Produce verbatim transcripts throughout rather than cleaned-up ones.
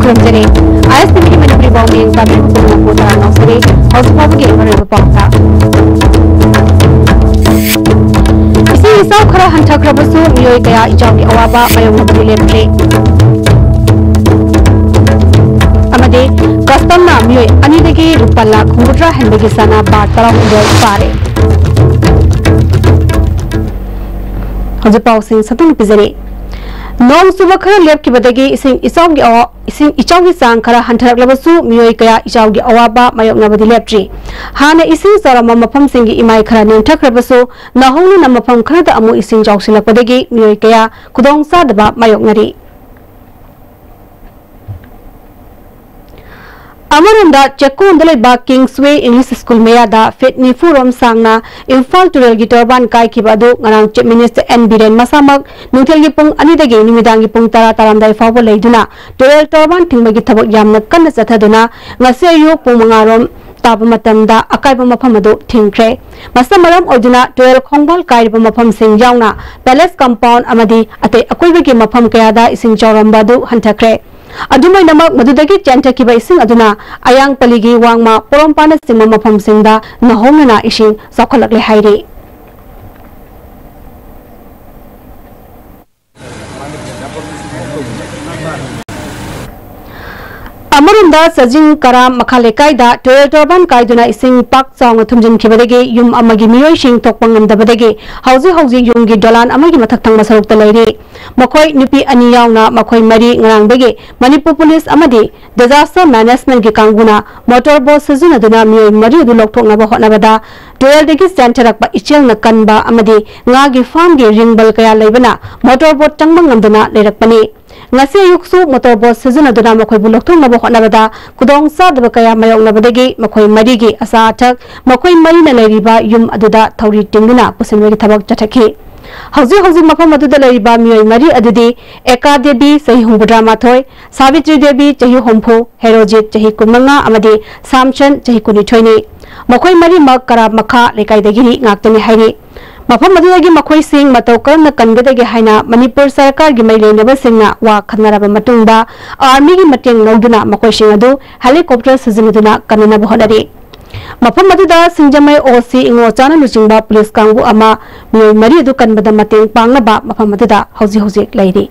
ꯈꯨꯔꯨꯝꯖꯔꯤ꯫ ꯑꯥꯏ ꯑꯦꯁ T ꯚꯤꯒꯤ ꯃꯅꯤꯄꯨꯔꯤ ꯄꯥꯎꯃꯤ ꯇꯥꯕꯤꯔꯤꯕ ꯄꯨꯝꯅꯃꯛꯄꯨ ꯇꯔꯥꯝꯅ ꯑꯣꯛꯆꯔꯤ꯫ ꯍꯧꯖꯤꯛ ꯐꯥꯎꯕꯒꯤ ꯃꯔꯨꯑꯣꯏꯕ ꯄꯥꯎ ꯈꯔ꯫ ꯏꯁꯤꯡ ꯏꯆꯥꯎ ꯈꯔ ꯍꯟꯊꯈ꯭ꯔꯕꯁꯨ ꯃꯤꯑꯣꯏ ꯀꯌꯥ ꯏꯆꯥꯎꯒꯤ ꯑꯋꯥꯕ ꯃꯥꯌꯣꯛꯅꯕꯗꯤ ꯂꯦꯞꯇ꯭ꯔꯤ꯫ ꯑꯃꯗꯤ ꯀꯁꯇꯝꯅ ꯃꯤꯑꯣꯏ ꯑꯅꯤꯗꯒꯤ ꯂꯨꯄꯥ ꯂꯥꯈ ꯍꯨꯝꯐꯨꯇꯔꯥ ꯍꯦꯟꯕꯒꯤ ꯁꯅꯥ ꯕꯥꯔ ꯇꯔꯥꯍꯨꯝꯗꯣꯏ ꯄꯥꯔꯦ꯫ ꯍꯧꯖꯤꯛ ꯄꯥꯎꯁꯤꯡ ꯁꯟꯗꯣꯛꯅ ꯄꯤꯖꯔꯤ꯫ ꯅꯣꯡ ꯆꯨꯕ ꯈꯔ ꯂꯦꯞꯈꯤꯕꯗꯒꯤ ꯏꯁꯤꯡ ꯏꯆꯥꯎꯒꯤ ꯑꯋꯥ-, ꯏꯁꯤꯡ ꯏꯆꯥꯎꯒꯤ ꯆꯥꯡ ꯈꯔ ꯍꯟꯊꯔꯛꯂꯕꯁꯨ ꯃꯤꯑꯣꯏ ꯀꯌꯥ ꯏꯆꯥꯎꯒꯤ ꯑꯋꯥꯕ ꯃꯥꯌꯣꯛꯅꯕꯗꯤ ꯂꯦꯞꯇ꯭ꯔꯤ꯫ ꯍꯥꯟꯅ ꯏꯁꯤꯡ ꯆꯥꯎꯔꯝꯕ ꯃꯐꯝꯁꯤꯡꯒꯤ ꯏꯃꯥꯏ ꯈꯔ ꯅꯦꯝꯊꯈ꯭ꯔꯕꯁꯨ ꯅꯧꯍꯧꯅꯅ ꯃꯐꯝ ꯈꯔꯗ ꯑꯃꯨꯛ ꯏꯁꯤꯡ ꯆꯥꯎꯁꯤꯜꯂꯛꯄꯗꯒꯤ ꯃꯤꯑꯣꯏ ꯀꯌꯥ ꯈꯨꯗꯣꯡ ꯆꯥꯗꯕ ꯃꯥꯌꯣꯛꯅꯔꯤ꯫ ꯑꯃꯔꯣꯝꯗ ꯆꯦꯛꯀꯣꯟꯗ ꯂꯩꯕ ꯀꯤꯡꯁꯋꯦ ꯏꯪꯂꯤꯁ ꯁ꯭ꯀꯨꯜ ꯃꯌꯥꯗ ꯐꯤꯠ ꯅꯤꯐꯨ ꯔꯣꯝ ꯁꯥꯡꯅ ꯏꯝꯐꯥꯜ ꯇꯨꯔꯦꯜꯒꯤ ꯇꯣꯔꯕꯥꯟ ꯀꯥꯏꯈꯤꯕ ꯑꯗꯨ ꯉꯔꯥꯡ ꯆꯤꯞ ꯃꯤꯅꯤꯁꯇꯔ ꯑꯦꯟ ꯕꯤꯔꯦꯟ ꯃꯁꯥꯃꯛ ꯅꯨꯡꯊꯤꯜꯒꯤ ꯄꯨꯡ ꯑꯅꯤꯗꯒꯤ ꯅꯨꯃꯤꯗꯥꯡꯒꯤ ꯄꯨꯡ ꯇꯔꯥ ꯇꯥꯔꯝꯗꯥꯏ ꯐꯥꯎꯕ ꯂꯩꯗꯨꯅ ꯇꯨꯔꯦꯜ ꯇꯣꯔꯕꯥꯟ ꯊꯤꯡꯕꯒꯤ ꯊꯕꯛ ꯌꯥꯝꯅ ꯀꯟꯅ ꯆꯠꯊꯗꯨꯅ ꯉꯁꯤ ꯑꯌꯨꯛ ꯄꯨꯡ ꯃꯉꯥ ꯔꯣꯝ ꯇꯥꯕ ꯃꯇꯝꯗ ꯑꯀꯥꯏꯕ ꯃꯐꯝ ꯑꯗꯨ ꯊꯤꯡꯈ꯭ꯔꯦ꯫ ꯃꯁꯤꯅ ꯃꯔꯝ ꯑꯣꯏꯗꯨꯅ ꯇꯨꯔꯦꯜ ꯈꯣꯡꯕꯥꯜ ꯀꯥꯏꯔꯤꯕ ꯃꯐꯝꯁꯤꯡ ꯌꯥꯎꯅ ꯄꯦꯂꯦꯁ ꯀꯝꯄꯥꯎꯟ ꯑꯃꯗꯤ ꯑꯇꯩ ꯑꯀꯣꯏꯕꯒꯤ ꯃꯐꯝ ꯀꯌꯥꯗ ꯏꯁꯤꯡ ꯆꯥꯎꯔꯝꯕ ꯑꯗꯨ ꯍꯟꯊꯈ꯭ꯔꯦ꯫ ꯑꯗꯨꯝ ꯑꯣꯏꯅꯃꯛ, ꯃꯗꯨꯗꯒꯤ ꯆꯦꯟꯊꯈꯤꯕ ꯏꯁꯤꯡ ꯑꯗꯨꯅ ꯑꯌꯥꯡꯄꯜꯂꯤꯒꯤ ꯋꯥꯡꯃ, ꯄꯣꯔꯣꯝꯄꯥꯠꯅꯆꯤꯡꯕ ꯃꯐꯝꯁꯤꯡꯗ ꯅꯧꯍꯧꯅꯅ ꯏꯁꯤꯡ ꯆꯥꯎꯈꯠꯂꯛꯂꯦ ꯍꯥꯏꯔꯤ꯫ ꯑꯃꯔꯣꯝꯗ, ꯆꯥꯖꯤꯡ ꯀꯔꯥ ꯃꯈꯥ ꯂꯩꯀꯥꯏꯗ ꯇꯨꯔꯦꯜ ꯇꯣꯔꯕꯥꯟ ꯀꯥꯏꯗꯨꯅ ꯏꯁꯤꯡ ꯄꯥꯛ ꯆꯥꯎꯅ ꯊꯨꯝꯖꯤꯟꯈꯤꯕꯗꯒꯤ ꯌꯨꯝ ꯑꯃꯒꯤ ꯃꯤꯑꯣꯏꯁꯤꯡ ꯊꯣꯛꯄ ꯉꯝꯗꯕꯗꯒꯤ ꯍꯧꯖꯤꯛ ꯍꯧꯖꯤꯛ ꯌꯨꯝꯒꯤ ꯗꯣꯂꯥꯟ ꯑꯃꯒꯤ ꯃꯊꯛ ꯊꯪꯕ ꯁꯔꯨꯛꯇ ꯂꯩꯔꯤ꯫ ꯃꯈꯣꯏ ꯅꯨꯄꯤ ꯑꯅꯤ ꯌꯥꯎꯅ ꯃꯈꯣꯏ ꯃꯔꯤ ꯉꯔꯥꯡꯗꯒꯤ ꯃꯅꯤꯄꯨꯔ ꯄꯨꯂꯤꯁ ꯑꯃꯗꯤ ꯗꯤꯖꯥꯁꯇꯔ ꯃꯦꯅꯦꯖꯃꯦꯟꯠꯀꯤ ꯀꯥꯡꯕꯨꯅ ꯃꯣꯇꯣꯔ ꯕꯣꯠ ꯁꯤꯖꯤꯟꯅꯗꯨꯅ ꯃꯤꯑꯣꯏ ꯃꯔꯤ ꯑꯗꯨ ꯂꯧꯊꯣꯛꯅꯕ ꯍꯣꯠꯅꯕꯗ ꯇꯨꯔꯦꯜꯗꯒꯤ ꯆꯦꯟꯊꯔꯛꯄ ꯏꯆꯦꯜꯅ ꯀꯟꯕ ꯑꯃꯗꯤ ꯉꯥꯒꯤ ꯐꯥꯔꯝꯒꯤ ꯔꯤꯡꯕꯜ ꯀꯌꯥ ꯂꯩꯕꯅ ꯃꯣꯇꯣꯔ ꯕꯣꯠ ꯆꯪꯕ ꯉꯝꯗꯅ ꯂꯩꯔꯛꯄꯅꯤ꯫ ꯉꯁꯤ ꯑꯌꯨꯛꯁꯨ ꯃꯣꯇꯣꯔ ꯕꯣꯠ ꯁꯤꯖꯤꯟꯅꯗꯨꯅ ꯃꯈꯣꯏꯕꯨ ꯂꯧꯊꯣꯛꯅꯕ ꯍꯣꯠꯅꯕꯗ ꯈꯨꯗꯣꯡ ꯆꯥꯗꯕ ꯀꯌꯥ ꯃꯥꯌꯣꯛꯅꯕꯗꯒꯤ ꯃꯈꯣꯏ ꯃꯔꯤꯒꯤ ꯑꯆꯥ ꯑꯊꯛ ꯃꯈꯣꯏ ꯃꯔꯤꯅ ꯂꯩꯔꯤꯕ ꯌꯨꯝ ꯑꯗꯨꯗ ꯊꯧꯔꯤ ꯇꯤꯡꯗꯨꯅ ꯄꯨꯁꯤꯟꯕꯒꯤ ꯊꯕꯛ ꯆꯠꯊꯈꯤ꯫ ꯍꯧꯖꯤꯛ ꯍꯧꯖꯤꯛ ꯃꯐꯝ ꯑꯗꯨꯗ ꯂꯩꯔꯤꯕ ꯃꯤꯑꯣꯏ ꯃꯔꯤ ꯑꯗꯨꯗꯤ ꯑꯦꯀꯥ ꯗꯦꯕꯤ, ꯆꯍꯤ ꯍꯨꯝꯐꯨꯇꯔꯥ ꯃꯥꯊꯣꯏ, ꯁꯥꯕꯤꯇ꯭ꯔꯤ ꯗꯦꯕꯤ, ꯆꯍꯤ ꯍꯨꯝꯐꯨ, ꯍꯦꯔꯣꯖꯤꯠ, ꯆꯍꯤ ꯀꯨꯟꯃꯉꯥ, ꯑꯃꯗꯤ ꯁꯥꯝꯁꯟ, ꯆꯍꯤ ꯀꯨꯟꯅꯤꯊꯣꯏꯅꯤ꯫ ꯃꯈꯣꯏ ꯃꯔꯤꯃꯛ ꯀꯔꯥ ꯃꯈꯥ ꯂꯩꯀꯥꯏꯗꯒꯤꯅꯤ ꯉꯥꯛꯇꯅꯤ ꯍꯥꯏꯔꯤ꯫ ꯃꯐꯝ ꯑꯗꯨꯗꯒꯤ ꯃꯈꯣꯏꯁꯤꯡ ꯃꯇꯧ ꯀꯔꯝꯅ ꯀꯟꯒꯗꯒꯦ ꯍꯥꯏꯅ ꯃꯅꯤꯄꯨꯔ ꯁꯔꯀꯥꯔꯒꯤ ꯃꯔꯤ ꯂꯩꯅꯕꯁꯤꯡꯅ ꯋꯥ ꯈꯟꯅꯔꯕ ꯃꯇꯨꯡꯗ, ꯑꯥꯔꯃꯤꯒꯤ ꯃꯇꯦꯡ ꯂꯧꯗꯨꯅ ꯃꯈꯣꯏꯁꯤꯡ ꯑꯗꯨ ꯍꯦꯂꯤꯀꯣꯞꯇꯔ ꯁꯤꯖꯤꯟꯅꯗꯨꯅ ꯀꯟꯅꯅꯕ ꯍꯣꯠꯅꯔꯤ꯫ ꯃꯐꯝ ꯑꯗꯨꯗ ꯁꯤꯡꯖꯃꯩ ꯑꯣ ꯁꯤ ꯏꯉꯣꯆꯥꯅ ꯂꯨꯆꯤꯡꯕ ꯄꯨꯂꯤꯁ ꯀꯥꯡꯕꯨ ꯑꯃ ꯃꯤꯑꯣꯏ ꯃꯔꯤ ꯑꯗꯨ ꯀꯟꯕꯗ ꯃꯇꯦꯡ ꯄꯥꯡꯅꯕ ꯃꯐꯝ ꯑꯗꯨꯗ ꯍꯧꯖꯤꯛ ꯍꯧꯖꯤꯛ ꯂꯩꯔꯤ꯫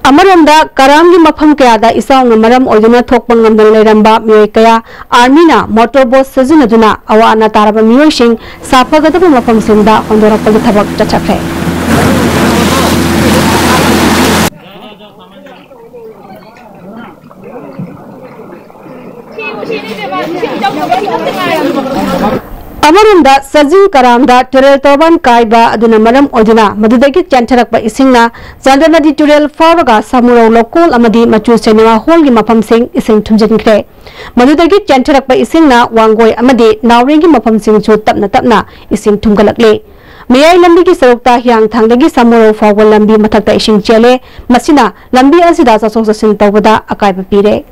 ꯑꯃꯔꯣꯝꯗ, ꯀꯔꯥꯝꯒꯤ ꯃꯐꯝ ꯀꯌꯥꯗ ꯏꯆꯥꯎꯅ ꯃꯔꯝ ꯑꯣꯏꯗꯨꯅ ꯊꯣꯛꯄ ꯉꯝꯗꯅ ꯂꯩꯔꯝꯕ ꯃꯤꯑꯣꯏ ꯀꯌꯥ ꯑꯥꯔꯃꯤꯅ ꯃꯣꯇꯣꯔ ꯕꯣꯠ ꯁꯤꯖꯤꯟꯅꯗꯨꯅ ꯑꯋꯥ ꯑꯅꯥ ꯇꯥꯔꯕ ꯃꯤꯑꯣꯏꯁꯤꯡ ꯁꯥꯐꯒꯗꯕ ꯃꯐꯝꯁꯤꯡꯗ ꯍꯣꯟꯗꯣꯔꯛꯄꯒꯤ ꯊꯕꯛ ꯆꯠꯊꯈ꯭ꯔꯦ꯫ ꯑꯃꯔꯣꯝꯗ, ꯆꯥꯖꯤꯡ ꯀꯔꯥꯝꯗ ꯇꯨꯔꯦꯜ ꯇꯣꯔꯕꯥꯟ ꯀꯥꯏꯕ ꯑꯗꯨꯅ ꯃꯔꯝ ꯑꯣꯏꯗꯨꯅ ꯃꯗꯨꯗꯒꯤ ꯆꯦꯟꯊꯔꯛꯄ ꯏꯁꯤꯡꯅ ꯆꯥꯟꯗꯦꯜ ꯅꯗꯤ ꯇꯨꯔꯦꯜ ꯐꯥꯎꯔꯒ ꯁꯥꯃꯨꯔꯧ ꯂꯧꯀꯣꯜ ꯑꯃꯗꯤ ꯃꯆꯨ ꯁꯤꯅꯦꯃꯥ ꯍꯣꯜꯒꯤ ꯃꯐꯝꯁꯤꯡ ꯏꯁꯤꯡ ꯊꯨꯝꯖꯤꯟꯈ꯭ꯔꯦ꯫ ꯃꯗꯨꯗꯒꯤ ꯆꯦꯟꯊꯔꯛꯄ ꯏꯁꯤꯡꯅ ꯋꯥꯡꯒꯣꯏ ꯑꯃꯗꯤ ꯅꯥꯎꯔꯦꯝꯒꯤ ꯃꯐꯝꯁꯤꯡꯁꯨ ꯇꯞꯅ ꯇꯞꯅ ꯏꯁꯤꯡ ꯊꯨꯝꯒꯠꯂꯛꯂꯦ꯫ ꯃꯌꯥꯏ ꯂꯝꯕꯤꯒꯤ ꯁꯔꯨꯛꯇ ꯍꯤꯌꯥꯡꯊꯥꯡꯗꯒꯤ ꯁꯥꯃꯨꯔꯧ ꯐꯥꯎꯕ ꯂꯝꯕꯤ ꯃꯊꯛꯇ ꯏꯁꯤꯡ ꯆꯦꯜꯂꯦ꯫ ꯃꯁꯤꯅ ꯂꯝꯕꯤ ꯑꯁꯤꯗ ꯆꯠꯊꯣꯛ ꯆꯠꯁꯤꯟ ꯇꯧꯕꯗ ꯑꯀꯥꯏꯕ ꯄꯤꯔꯦ꯫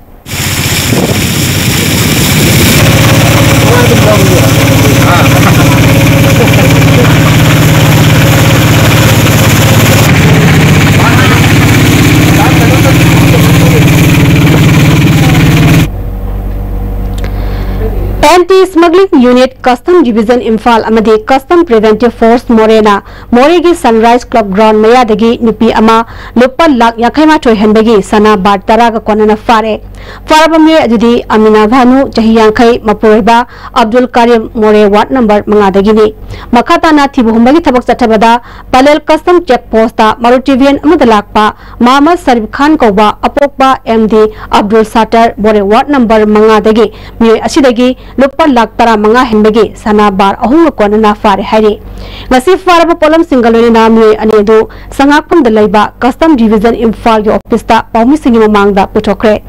Anti Smuggling Unit, Custom Division Imphal ꯑꯃꯗꯤ Custom Preventive Force ꯃꯣꯔꯦꯅ ꯃꯣꯔꯦꯒꯤ Sunrise Club Ground ꯃꯌꯥꯗꯒꯤ ꯅꯨꯄꯤ ꯑꯃ ꯂꯨꯄꯥ ꯂꯥꯈ ꯌꯥꯡꯈꯩ ꯃꯥꯊꯣꯏ ꯍꯦꯟꯕꯒꯤ ꯁꯅꯥ ꯕꯥꯔ ꯇꯔꯥꯒ ꯀꯣꯟꯅꯅ ꯐꯥꯔꯦ꯫ ꯐꯥꯔꯕ ꯃꯤꯑꯣꯏ ꯑꯗꯨꯗꯤ ꯑꯃꯤꯅꯥ ꯚꯥꯅꯨ, ꯆꯍꯤ ꯌꯥꯡꯈꯩ, ꯃꯄꯨꯔꯣꯏꯕ ꯑꯕꯗꯨꯜ ꯀꯔꯤꯝ, ꯃꯣꯔꯦ ꯋꯥꯔꯗ ꯅꯝꯕꯔ ꯃꯉꯥꯗꯒꯤꯅꯤ꯫ ꯃꯈꯥ ꯇꯥꯅ ꯊꯤꯕ ꯍꯨꯝꯕꯒꯤ ꯊꯕꯛ ꯆꯠꯊꯕꯗ ꯄꯂꯦꯜ Custom Check Post ꯇ ꯃꯔꯨꯇꯤ ꯚꯦꯟ ꯑꯃꯗ ꯂꯥꯛꯄ ꯃꯍꯃꯗ ꯁꯔꯤꯐ ꯈꯥꯟ ꯀꯧꯕ ꯑꯄꯣꯛꯄ ꯑꯦꯝ ꯗꯤ ꯑꯕꯗꯨꯜ ꯁꯥꯇꯔ, ꯃꯣꯔꯦ ꯋꯥꯔꯗ ꯅꯝꯕꯔ ꯃꯉꯥꯗꯒꯤ ꯃꯤꯑꯣꯏ ꯑꯁꯤꯗꯒꯤ ꯂꯨꯄꯥ ꯂꯥꯈ ꯇꯔꯥꯃꯉꯥ ꯍꯦꯟꯕꯒꯤ ꯁꯅꯥ ꯕꯥꯔ ꯑꯍꯨꯝꯒ ꯀꯣꯟꯅꯅ ꯐꯥꯔꯦ ꯍꯥꯏꯔꯤ꯫ ꯉꯁꯤ ꯐꯥꯔꯕ ꯄꯣꯠꯂꯝꯁꯤꯡꯒ ꯂꯣꯏꯅꯅ ꯃꯤꯑꯣꯏ ꯑꯅꯤ ꯑꯗꯨ ꯁꯉꯥꯛꯐꯝꯗ ꯂꯩꯕ Custom Division ꯏꯝꯐꯥꯜꯒꯤ ꯑꯣꯐꯤꯁꯇ ꯄꯥꯎꯃꯤꯁꯤꯡꯒꯤ ꯃꯃꯥꯡꯗ ꯄꯨꯊꯣꯛꯈ꯭ꯔꯦ꯫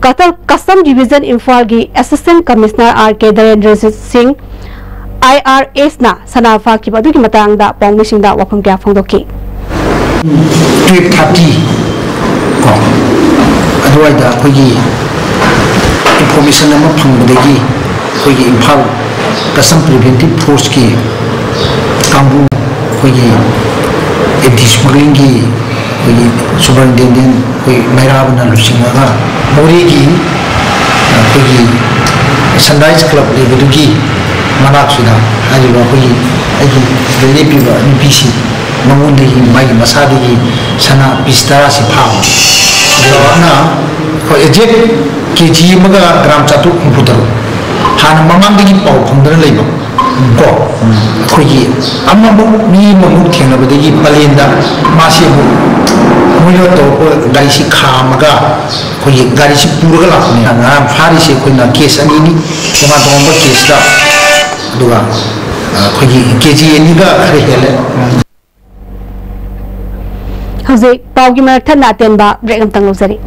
Custom, Custom Division ꯏꯝꯐꯥꯜꯒꯤ Assistant Commissioner ꯑꯥꯔ ꯀꯦ ꯙꯔꯦꯟꯗ꯭ꯔꯖꯤꯠ ꯁꯤꯡ, ꯑꯥꯏ ꯑꯥꯔ ꯑꯦꯁꯅ ꯁꯅꯥ ꯐꯥꯈꯤꯕ ꯑꯗꯨꯒꯤ ꯃꯇꯥꯡꯗ ꯄꯥꯎꯃꯤꯁꯤꯡꯗ ꯋꯥꯐꯝ ꯀꯌꯥ ꯐꯣꯡꯗꯣꯛꯈꯤ꯫ Twelve thirty ꯀꯣ, ꯑꯗꯨꯋꯥꯏꯗ ꯑꯩꯈꯣꯏꯒꯤ information ꯑꯃ ꯐꯪꯕꯗꯒꯤ ꯑꯩꯈꯣꯏꯒꯤ ꯏꯝꯐꯥꯜ Custom Preventive Force ꯀꯤ ꯀꯥꯡꯕꯨ ꯑꯩꯈꯣꯏꯒꯤ ꯑꯦꯟꯇꯤ ꯁ꯭ꯃꯒ꯭ꯂꯤꯡꯒꯤ ꯑꯩꯈꯣꯏꯒꯤ ꯁꯨꯄꯔꯤꯟꯇꯦꯟꯗꯦꯟ ꯑꯩꯈꯣꯏ ꯃꯩꯔꯥꯕꯅ ꯂꯨꯆꯤꯡꯉꯒ ꯃꯣꯔꯦꯒꯤ ꯑꯩꯈꯣꯏꯒꯤ ꯁꯟꯔꯥꯏꯖ ꯀ꯭ꯂꯕ ꯂꯩꯕꯗꯨꯒꯤ ꯃꯅꯥꯛꯁꯤꯗ ꯍꯥꯏꯔꯤꯕ ꯑꯩꯈꯣꯏꯒꯤ ꯑꯩꯒꯤ ꯁꯤꯗ ꯂꯦꯞꯄꯤꯕ ꯅꯨꯄꯤꯁꯤ ꯃꯉꯣꯟꯗꯒꯤ ꯃꯥꯒꯤ ꯃꯁꯥꯗꯒꯤ ꯁꯅꯥ ꯄꯤꯁ ꯇꯔꯥꯁꯤ ꯐꯥꯕ꯫ ꯆꯥꯎꯔꯥꯛꯅ ꯑꯩꯈꯣꯏ ꯑꯦꯖꯦꯛ ꯀꯦ ꯖꯤ ꯑꯃꯒ ꯒ꯭ꯔꯥꯝ ꯆꯥꯇ꯭ꯔꯨꯛ ꯍꯨꯝꯐꯨ ꯇꯔꯨꯛ꯫ ꯍꯥꯟꯅ ꯃꯃꯥꯡꯗꯒꯤ ꯄꯥꯎ ꯐꯪꯗꯅ ꯂꯩꯕ ꯀꯣ ꯑꯩꯈꯣꯏꯒꯤ ꯑꯃꯃꯨꯛ ꯃꯤ ꯑꯃꯃꯨꯛ ꯊꯦꯡꯅꯕꯗꯒꯤ ꯄꯂꯦꯟꯗ ꯃꯥꯁꯤ ꯑꯃꯨꯛ ꯃꯣꯏꯅ ꯇꯧꯔꯛꯄ ꯒꯥꯔꯤꯁꯤ ꯈꯥꯝꯃꯒ ꯑꯩꯈꯣꯏꯒꯤ ꯒꯥꯔꯤꯁꯤ ꯄꯨꯔꯒ ꯂꯥꯛꯄꯅꯦ꯫ ꯉꯔꯥꯡ ꯐꯥꯔꯤꯁꯤ ꯑꯩꯈꯣꯏꯅ ꯀꯦꯁ ꯑꯅꯤꯅꯤ, ꯇꯣꯉꯥꯟ ꯇꯣꯉꯥꯟꯕ ꯀꯦꯁꯇ, ꯑꯗꯨꯒ ꯑꯩꯈꯣꯏꯒꯤ ꯀꯦ ꯖꯤ ꯑꯅꯤꯒ ꯈꯔ ꯍꯦꯜꯂꯦ꯫ ꯍꯧꯖꯤꯛ ꯄꯥꯎꯒꯤ ꯃꯔꯛ ꯊꯠꯅ ꯑꯇꯦꯟꯕ ꯕ꯭ꯔꯦꯛ ꯑꯃꯇꯪ ꯂꯧꯖꯔꯤ꯫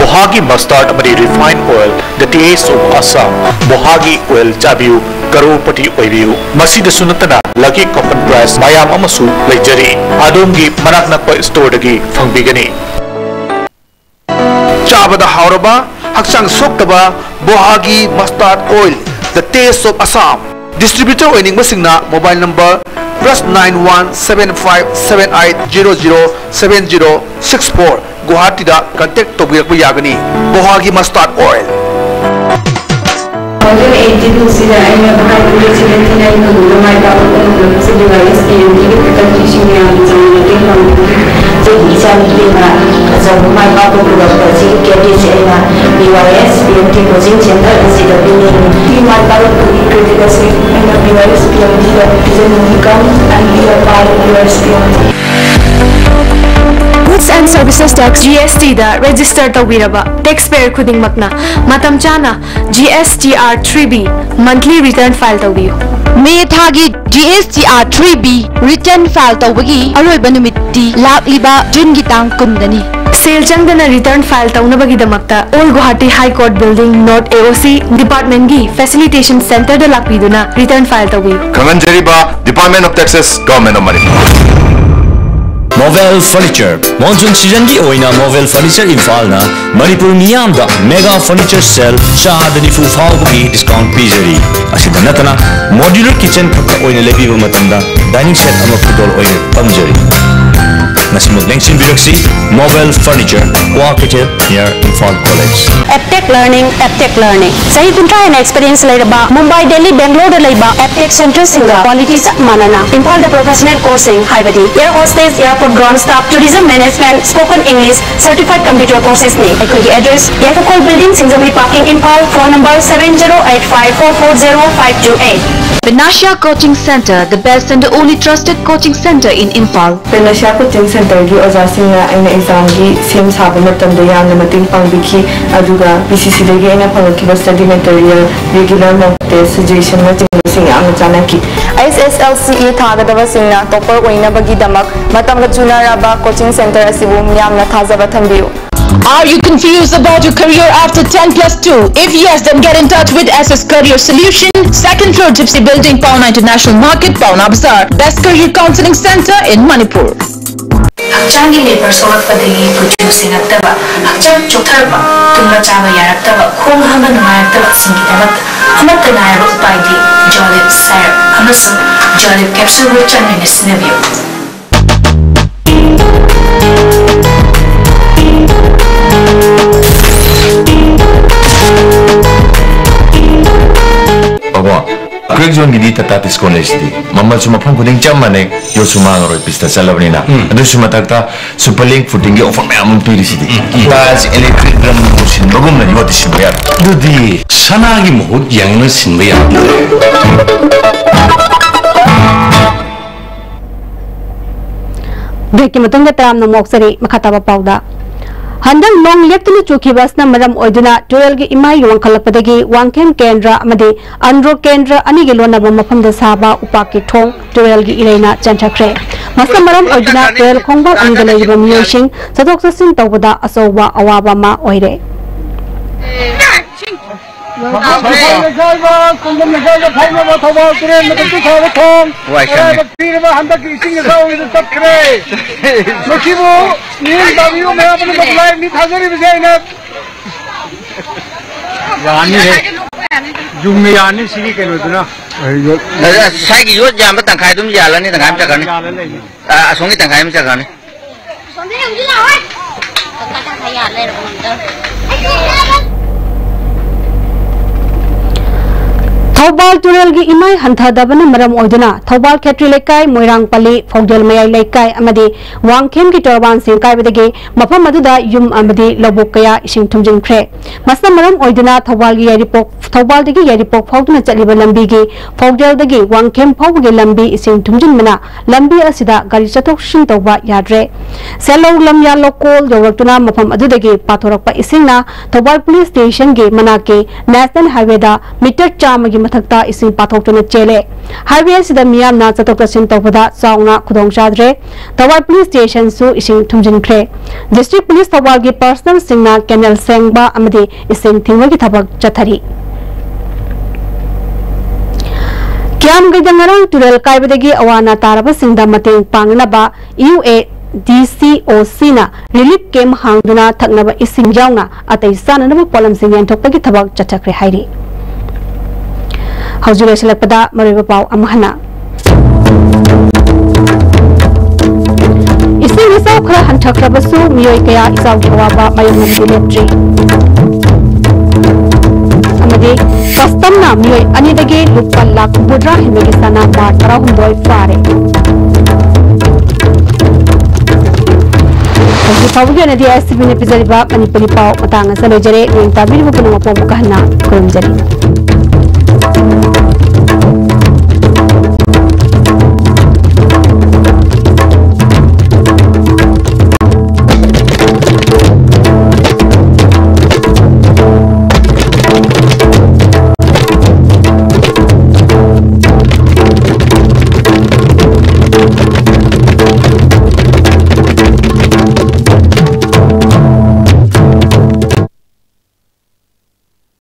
ꯕꯣꯍꯥꯒꯤ ꯃꯁꯇꯥꯔꯗ ꯑꯃꯗꯤ refine oil, the taste of Assam꯫ ꯕꯣꯍꯥꯒꯤ ꯑꯣꯏꯜ ꯆꯥꯕꯤꯌꯨ, ꯀꯔꯣꯔꯄꯇꯤ ꯑꯣꯏꯕꯤꯌꯨ꯫ ꯃꯁꯤꯗꯁꯨ ꯅꯠꯇꯅ lucky coupon prize ꯃꯌꯥꯝ ꯑꯃꯁꯨ ꯂꯩꯖꯔꯤ꯫ ꯑꯗꯣꯝꯒꯤ ꯃꯅꯥꯛ ꯅꯛꯄ ꯁ꯭ꯇꯣꯔꯗꯒꯤ ꯐꯪꯕꯤꯒꯅꯤ꯫ ꯆꯥꯕꯗ ꯍꯥꯎꯔꯕ, ꯍꯛꯆꯥꯡ ꯁꯣꯛꯇꯕ ꯕꯣꯍꯥꯒꯤ ꯃꯁꯇꯥꯔꯗ oil, the taste of Assam꯫ ꯗꯤꯁꯇ꯭ꯔꯤꯕ꯭ꯌꯨꯇꯔ ꯑꯣꯏꯅꯤꯡꯕꯁꯤꯡꯅ mobile number plus nine one seven five seven eight zero zero seven zero six four, ꯒꯨꯋꯥꯍꯥꯇꯤꯗ ꯀꯟꯇꯦꯛ ꯇꯧꯕꯤꯔꯛꯄ ꯌꯥꯒꯅꯤ꯫ ꯕꯣꯍꯥꯒꯤ ꯃꯁꯇꯥꯔꯗ ꯑꯣꯏꯜ꯫ ꯍꯧꯖꯤꯛ ꯑꯩꯠꯇꯤꯟꯁꯤꯗ ꯑꯩꯅ ꯚꯥꯏ ꯄ꯭ꯔꯦꯁꯤꯗꯦꯟꯁꯤꯅ ꯑꯩ ꯄꯨꯗꯨꯅ ꯃꯥꯏ ꯄꯥꯛꯄ ꯄꯨꯝꯅꯃꯛꯁꯦ ꯗꯤꯚꯥꯏꯁ ꯄꯤ ꯑꯦꯝ ꯇꯤꯒꯤ ꯈꯨꯗꯛꯀꯤꯁꯤꯡ ꯃꯌꯥꯝꯒꯤ ꯆꯥꯡ ꯃꯇꯦꯡ ꯄꯥꯡꯕꯤꯕꯒꯤ ꯑꯩꯒꯤ ꯏꯆꯥꯅꯨꯄꯤꯅ ꯑꯆꯧꯕ ꯃꯥꯏ ꯄꯥꯛꯄ ꯄꯨꯔꯛꯄ ꯑꯁꯤꯒꯤ ꯀꯦꯟꯗꯤꯁꯦ ꯑꯩꯅ B Y S P M T coaching centre ꯑꯁꯤꯗ ꯄꯤꯅꯤꯡꯏ꯫ ꯁꯤ ꯃꯥꯏ ꯄꯥꯛꯂꯛꯄꯒꯤ ꯀ꯭ꯔꯦꯗꯤꯠ ꯑꯁꯤ ꯑꯩꯅ B Y S P M ꯇꯤꯗ ꯄꯤꯖꯅꯤꯡꯏ꯫ Come and be a part of B Y S P M T. Goods and Services Tax, G S T the register ꯇꯧꯕꯤꯔꯕ taxpayer ꯈꯨꯗꯤꯡꯃꯛꯅ ꯃꯇꯝ ꯆꯥꯅ G S T R three B monthly return file ꯇꯧꯕꯤꯌꯨ꯫ ꯃꯦ ꯊꯥꯒꯤ G S T R three B return file ꯇꯧꯕꯒꯤ ꯑꯔꯣꯏꯕ ꯅꯨꯃꯤꯠꯇꯤ ꯂꯥꯛꯂꯤꯕ ꯖꯨꯟꯒꯤ ꯇꯥꯡ ꯀꯨꯟꯗꯅꯤ꯫ ꯁꯦꯜ ꯆꯪꯗꯅ return file ꯇꯧꯅꯕꯒꯤꯗꯃꯛꯇ Old Guwahati High Court Building, North A O C Department ꯀꯤ Facilitation Center ꯗ ꯂꯥꯛꯄꯤꯗꯨꯅ return file ꯇꯧꯕꯤꯌꯨ꯫ ꯈꯪꯍꯟꯖꯔꯤꯕ Department of Taxes, Government of Manipur꯫ Novel Furniture, monsoon seasonꯒꯤ ꯑꯣꯏꯅ Novel Furniture ꯏꯝꯐꯥꯜꯅ ꯃꯅꯤꯄꯨꯔ ꯃꯤꯌꯥꯝꯗ mega furniture sale ꯆꯥꯗ ꯅꯤꯐꯨ ꯐꯥꯎꯕꯒꯤ discount ꯄꯤꯖꯔꯤ꯫ ꯑꯁꯤꯗ ꯅꯠꯇꯅ modular kitchen ꯈꯛꯇ ꯑꯣꯏꯅ ꯂꯩꯕꯤꯕ ꯃꯇꯝꯗ dining set ꯑꯃ ꯈꯨꯗꯣꯜ ꯑꯣꯏꯅ ꯐꯪꯖꯔꯤ꯫ ꯉꯁꯤꯃꯛ ꯂꯦꯡꯁꯤꯟꯕꯤꯔꯛꯁꯤ, Novel Furniture, ꯀ꯭ꯋꯥ ꯀꯩꯊꯦꯜ, near Imphal College꯫ Aptech Learning, Aptech Learning꯫ ꯆꯍꯤ ꯀꯨꯟꯊ꯭ꯔꯥ ꯍꯦꯟꯅ experience ꯂꯩꯔꯕ ꯃꯨꯝꯕꯥꯏ, ꯗꯦꯜꯂꯤ, ꯕꯦꯡꯒ꯭ꯂꯣꯔꯗ ꯂꯩꯕ Aptech centreꯁꯤꯡꯒ quality ꯆꯞ ꯃꯥꯟꯅꯅ ꯏꯝꯐꯥꯜꯗ professional courseꯁꯤꯡ ꯍꯥꯏꯕꯗꯤ air hostess, airport ground staff, tourism management, spoken English, certified computer coursesꯅꯤ꯫ ꯑꯩꯈꯣꯏꯒꯤ address, ꯌꯥꯏꯐꯈꯣꯜ building, Singjamei parking, Imphal. Phone number seven zero eight five four four zero five two eight꯫ Panacea Coaching Centre, the best and the only trusted coaching centre in Imphal. Panacea Coaching Centreꯒꯤ ꯑꯣꯖꯥꯁꯤꯡꯅ ꯑꯩꯅ examꯒꯤ ꯁꯦꯝ ꯁꯥꯕ ꯃꯇꯝꯗ ꯌꯥꯝꯅ ꯃꯇꯦꯡ ꯄꯥꯡꯕꯤꯈꯤ, ꯑꯗꯨꯒ P C Cꯗꯒꯤ ꯑꯩꯅ ꯐꯪꯂꯛꯈꯤꯕ study material, regular mock test, suggestionꯅꯆꯤꯡꯕꯁꯤꯡ ꯌꯥꯝꯅ ꯆꯥꯟꯅꯈꯤ꯫ H S L C E ꯊꯥꯒꯗꯕꯁꯤꯡꯅ topper ꯑꯣꯏꯅꯕꯒꯤꯗꯃꯛ ꯃꯇꯝꯒ ꯆꯨꯅꯔꯕ coaching centre ꯑꯁꯤꯕꯨ ꯃꯤꯌꯥꯝꯅ ꯊꯥꯖꯕ ꯊꯝꯕꯤꯌꯨ꯫ Are you confused about your career after ten plus two? If yes, then get in touch with S S Career Solution, second floor Gypsy Building, Paona International Market, Paona Bazaar. Best career counseling centre in Manipur. ꯍꯛꯆꯥꯡꯒꯤ labor ꯁꯣꯛꯂꯛꯄꯗꯒꯤ ꯀꯨꯆꯨ ꯁꯦꯡꯉꯛꯇꯕ, ꯍꯛꯆꯥꯡ ꯆꯣꯛꯊꯔꯛꯄ, ꯇꯨꯝꯕ ꯆꯥꯕ ꯌꯥꯔꯛꯇꯕ, ꯈꯣꯡ ꯍꯥꯝꯕ ꯅꯨꯡꯉꯥꯏꯔꯛꯇꯕꯁꯤꯡꯒꯤꯗꯃꯛ ꯑꯃꯠꯇ ꯉꯥꯏꯔꯕ ꯎꯄꯥꯏꯗꯤ Jolib syrup ꯑꯃꯁꯨꯡ Jolib capsule ꯒ ꯆꯥꯟꯅꯅ ꯁꯤꯖꯤꯟꯅꯕꯤꯌꯨ꯫ ꯕꯥꯕꯣ, Crack Zoneꯒꯤꯗꯤ Tata Tiscon ꯂꯩꯁꯤꯗꯤ꯫ ꯃꯃꯜꯁꯨ ꯃꯐꯝ ꯈꯨꯗꯤꯡ ꯆꯞ ꯃꯥꯟꯅꯩ, ꯌꯣꯠꯁꯨ ꯃꯥꯡꯉꯔꯣꯏ, ꯄꯤꯁꯇ ꯆꯠꯂꯕꯅꯤꯅ꯫ ꯎꯝ꯫ ꯑꯗꯨꯁꯨ ꯃꯊꯛꯇ Super Link Footingꯒꯤ offer ꯃꯌꯥꯝ ꯑꯃ ꯄꯤꯔꯤꯁꯤꯗꯤ꯫ ꯎꯝ, ꯎꯝ꯫ Tiles, electric ꯗ꯭ꯔꯝ ꯁꯤꯟꯕꯒꯨꯝꯅ ꯌꯣꯠꯇꯤ ꯁꯤꯟꯕ ꯌꯥꯔꯦ꯫ ꯑꯗꯨꯗꯤ ꯁꯅꯥꯒꯤ ꯃꯍꯨꯠ ꯌꯦꯡꯅ ꯁꯤꯟꯕ ꯌꯥꯔꯦ꯫ Breakꯀꯤ ꯃꯇꯨꯡꯗ ꯇꯔꯥꯝꯅ ꯑꯃꯨꯛ ꯑꯣꯛꯆꯔꯤ꯫ ꯃꯈꯥ ꯇꯥꯕ ꯄꯥꯎꯗ, ꯍꯟꯗꯛ ꯅꯣꯡ ꯂꯦꯞꯇꯅ ꯆꯨꯈꯤꯕ ꯑꯁꯤꯅ ꯃꯔꯝ ꯑꯣꯏꯗꯨꯅ ꯇꯨꯔꯦꯜꯒꯤ ꯏꯃꯥꯏ ꯋꯥꯡꯈꯠꯂꯛꯄꯗꯒꯤ ꯋꯥꯡꯈꯦꯝ ꯀꯦꯟꯗ꯭ꯔ ꯑꯃꯗꯤ ꯑꯟꯗ꯭ꯔꯣ ꯀꯦꯟꯗ꯭ꯔ ꯑꯅꯤꯒꯤ ꯂꯣꯟꯅꯕ ꯃꯐꯝꯗ ꯁꯥꯕ ꯎꯄꯥꯛꯀꯤ ꯊꯣꯡ ꯇꯨꯔꯦꯜꯒꯤ ꯏꯔꯩꯅ ꯆꯦꯟꯊꯈ꯭ꯔꯦ꯫ ꯃꯁꯤꯅ ꯃꯔꯝ ꯑꯣꯏꯗꯨꯅ ꯇꯨꯔꯦꯜ ꯈꯣꯡꯕꯥꯜ ꯑꯅꯤꯗ ꯂꯩꯔꯤꯕ ꯃꯤꯑꯣꯏꯁꯤꯡ ꯆꯠꯊꯣꯛ ꯆꯠꯁꯤꯟ ꯇꯧꯕꯗ ꯑꯆꯧꯕ ꯑꯋꯥꯕ ꯑꯃ ꯑꯣꯏꯔꯦ꯫ ꯁꯪꯒꯣꯝ ꯂꯩꯀꯥꯏꯒ ꯀꯣꯡꯒꯣꯝ ꯂꯩꯀꯥꯏꯒ ꯐꯥꯎꯅꯕ ꯊꯧꯕꯥꯜ ꯇꯨꯔꯦꯜ ꯃꯊꯛꯇ ꯁꯥꯕ ꯊꯣꯡ ꯋꯥꯏ ꯁꯪꯉꯦ꯫ ꯑꯔꯥꯏꯕꯛ ꯊꯤꯔꯕ ꯍꯟꯗꯛꯀꯤ ꯏꯁꯤꯡ ꯏꯆꯥꯎꯒꯤꯗ ꯆꯠꯈ꯭ꯔꯦ꯫ ꯃꯁꯤꯕꯨ ꯃꯤꯠꯌꯦꯡ ꯇꯥꯕꯤꯌꯨ ꯃꯌꯥꯝ ꯄꯨꯝꯅꯃꯛ꯫ ꯂꯥꯏ ꯃꯤ ꯊꯥꯖꯔꯤꯕꯁꯦ ꯑꯩꯅ ꯌꯥꯅꯤꯍꯦ꯫ ꯌꯨꯝꯅ ꯌꯥꯅꯤ ꯁꯤꯒꯤ ꯀꯩꯅꯣꯗꯨꯅ꯫ ꯑꯗ ꯁ꯭ꯋꯥꯏꯒꯤ ꯌꯣꯠ ꯌꯥꯝꯕ ꯇꯪꯈꯥꯏ ꯑꯗꯨꯝ ꯌꯥꯜꯂꯅꯤ, ꯇꯪꯈꯥꯏ ꯑꯃ ꯆꯠꯈ꯭ꯔꯅꯤ꯫ ꯌꯥꯜꯂ ꯂꯩꯅꯤ꯫ ꯑ, ꯑꯁꯣꯝꯒꯤ ꯇꯪꯈꯥꯏ ꯑꯃ ꯆꯠꯈ꯭ꯔꯅꯤ꯫ ꯊꯧꯕꯥꯜ ꯇꯨꯔꯦꯜꯒꯤ ꯏꯃꯥꯏ ꯍꯟꯊꯗꯕꯅ ꯃꯔꯝ ꯑꯣꯏꯗꯨꯅ ꯊꯧꯕꯥꯜ ꯈꯦꯇ꯭ꯔꯤ ꯂꯩꯀꯥꯏ, ꯃꯣꯏꯔꯥꯡ ꯄꯜꯂꯤ, ꯐꯧꯗꯦꯜ ꯃꯌꯥꯏ ꯂꯩꯀꯥꯏ ꯑꯃꯗꯤ ꯋꯥꯡꯈꯦꯝꯒꯤ ꯇꯣꯔꯕꯥꯟꯁꯤꯡ ꯀꯥꯏꯕꯗꯒꯤ ꯃꯐꯝ ꯑꯗꯨꯗ ꯌꯨꯝ ꯑꯃꯗꯤ ꯂꯧꯕꯨꯛ ꯀꯌꯥ ꯏꯁꯤꯡ ꯊꯨꯝꯖꯤꯟꯈ꯭ꯔꯦ꯫ ꯃꯁꯤꯅ ꯃꯔꯝ ꯑꯣꯏꯗꯨꯅ ꯊꯧꯕꯥꯜꯒꯤ ꯌꯥꯏꯔꯤꯄꯣꯛ, ꯊꯧꯕꯥꯜꯗꯒꯤ ꯌꯥꯏꯔꯤꯄꯣꯛ ꯐꯥꯎꯗꯨꯅ ꯆꯠꯂꯤꯕ ꯂꯝꯕꯤꯒꯤ ꯐꯧꯗꯦꯜꯗꯒꯤ ꯋꯥꯡꯈꯦꯝ ꯐꯥꯎꯕꯒꯤ ꯂꯝꯕꯤ ꯏꯁꯤꯡ ꯊꯨꯝꯖꯤꯟꯕꯅ ꯂꯝꯕꯤ ꯑꯁꯤꯗ ꯒꯥꯔꯤ ꯆꯠꯊꯣꯛ ꯆꯠꯁꯤꯟ ꯇꯧꯕ ꯌꯥꯗ꯭ꯔꯦ꯫ ꯁꯦꯂꯧ ꯂꯝꯌꯥ ꯂꯣꯀꯣꯜ ꯌꯧꯔꯛꯇꯨꯅ ꯃꯐꯝ ꯑꯗꯨꯗꯒꯤ ꯄꯥꯊꯣꯔꯛꯄ ꯏꯁꯤꯡꯅ ꯊꯧꯕꯥꯜ ꯄꯨꯂꯤꯁ ꯁ꯭ꯇꯦꯁꯟꯒꯤ ꯃꯅꯥꯛꯀꯤ ꯅꯦꯁꯅꯦꯜ ꯍꯥꯏꯋꯦꯗ ꯃꯤꯇꯔ ꯆꯥꯝꯃꯒꯤ ꯃꯊꯛꯇ ꯏꯁꯤꯡ ꯄꯥꯊꯣꯛꯇꯨꯅ ꯆꯦꯜꯂꯦ꯫ ꯍꯥꯏꯋꯦ ꯑꯁꯤꯗ ꯃꯤꯌꯥꯝꯅ ꯆꯠꯊꯣꯛ ꯆꯠꯁꯤꯟ ꯇꯧꯕꯗ ꯆꯥꯎꯅ ꯈꯨꯗꯣꯡꯆꯥꯗ꯭ꯔꯦ꯫ ꯊꯧꯕꯥꯜ ꯄꯨꯂꯤꯁ ꯁ꯭ꯇꯦꯁꯟꯁꯨ ꯏꯁꯤꯡ ꯊꯨꯝꯖꯤꯟꯈ꯭ꯔꯦ꯫ ꯗꯤꯁꯇ꯭ꯔꯤꯛ ꯄꯨꯂꯤꯁ ꯊꯧꯕꯥꯜꯒꯤ ꯄꯔꯁꯅꯦꯜꯁꯤꯡꯅ ꯀꯦꯅꯦꯜ ꯁꯦꯡꯕ ꯑꯃꯗꯤ ꯏꯁꯤꯡ ꯊꯤꯡꯕꯒꯤ ꯊꯕꯛ ꯆꯠꯊꯔꯤ꯫ ꯀꯤꯌꯥꯝꯒꯩꯗ ꯉꯔꯥꯡ ꯇꯨꯔꯦꯜ ꯀꯥꯏꯕꯗꯒꯤ ꯑꯋꯥ ꯑꯅꯥ ꯇꯥꯔꯕꯁꯤꯡꯗ ꯃꯇꯦꯡ ꯄꯥꯡꯅꯅꯕ ꯌꯨ ꯑꯦ ꯗꯤ ꯁꯤ ꯑꯣ ꯁꯤꯅ ꯔꯤꯂꯤꯐ ꯀꯦꯝꯞ ꯍꯥꯡꯗꯨꯅ ꯊꯛꯅꯕ ꯏꯁꯤꯡ ꯌꯥꯎꯅ ꯑꯇꯩ ꯆꯥꯅꯅꯕ ꯄꯣꯠꯂꯝꯁꯤꯡ ꯌꯦꯟꯊꯣꯛꯄꯒꯤ ꯊꯕꯛ ꯆꯠꯊꯈ꯭ꯔꯦ ꯍꯥꯏꯔꯤ꯫ ꯍꯧꯖꯤꯛ ꯂꯣꯏꯁꯤꯜꯂꯛꯄꯗ ꯃꯔꯨꯑꯣꯏꯕ ꯄꯥꯎ ꯑꯃꯨꯛ ꯍꯟꯅ꯫ ꯏꯁꯤꯡ ꯏꯆꯥꯎ ꯈꯔ ꯍꯟꯊꯈ꯭ꯔꯕꯁꯨ ꯃꯤꯑꯣꯏ ꯀꯌꯥ ꯏꯆꯥꯎꯒꯤ ꯑꯋꯥꯕ ꯃꯥꯌꯣꯛꯅꯕꯗꯤ ꯂꯦꯞꯇ꯭ꯔꯤ꯫ ꯑꯃꯗꯤ ꯀꯁꯇꯝꯅ ꯃꯤꯑꯣꯏ ꯑꯅꯤꯗꯒꯤ ꯂꯨꯄꯥ ꯂꯥꯈ ꯍꯨꯝꯐꯨꯇꯔꯥ ꯍꯦꯟꯕꯒꯤ ꯁꯅꯥ ꯕꯥꯔ ꯇꯔꯥꯍꯨꯝꯗꯣꯏ ꯐꯥꯔꯦ꯫ ꯍꯧꯖꯤꯛ ꯐꯥꯎꯕꯒꯤ ꯑꯣꯏꯅꯗꯤ ꯑꯦꯁ ꯇꯤ ꯚꯤꯅ ꯄꯤꯖꯔꯤꯕ ꯃꯅꯤꯄꯨꯔꯤ ꯄꯥꯎ ꯃꯇꯥꯡ ꯑꯁꯤꯗ ꯂꯣꯏꯖꯔꯦ꯫ ꯌꯦꯡ ꯇꯥꯕꯤꯔꯤꯕ ꯄꯨꯝꯅꯃꯛꯄꯨ ꯑꯃꯨꯛꯀ ꯍꯟꯅ ꯈꯨꯔꯨꯝꯖꯔꯤ꯫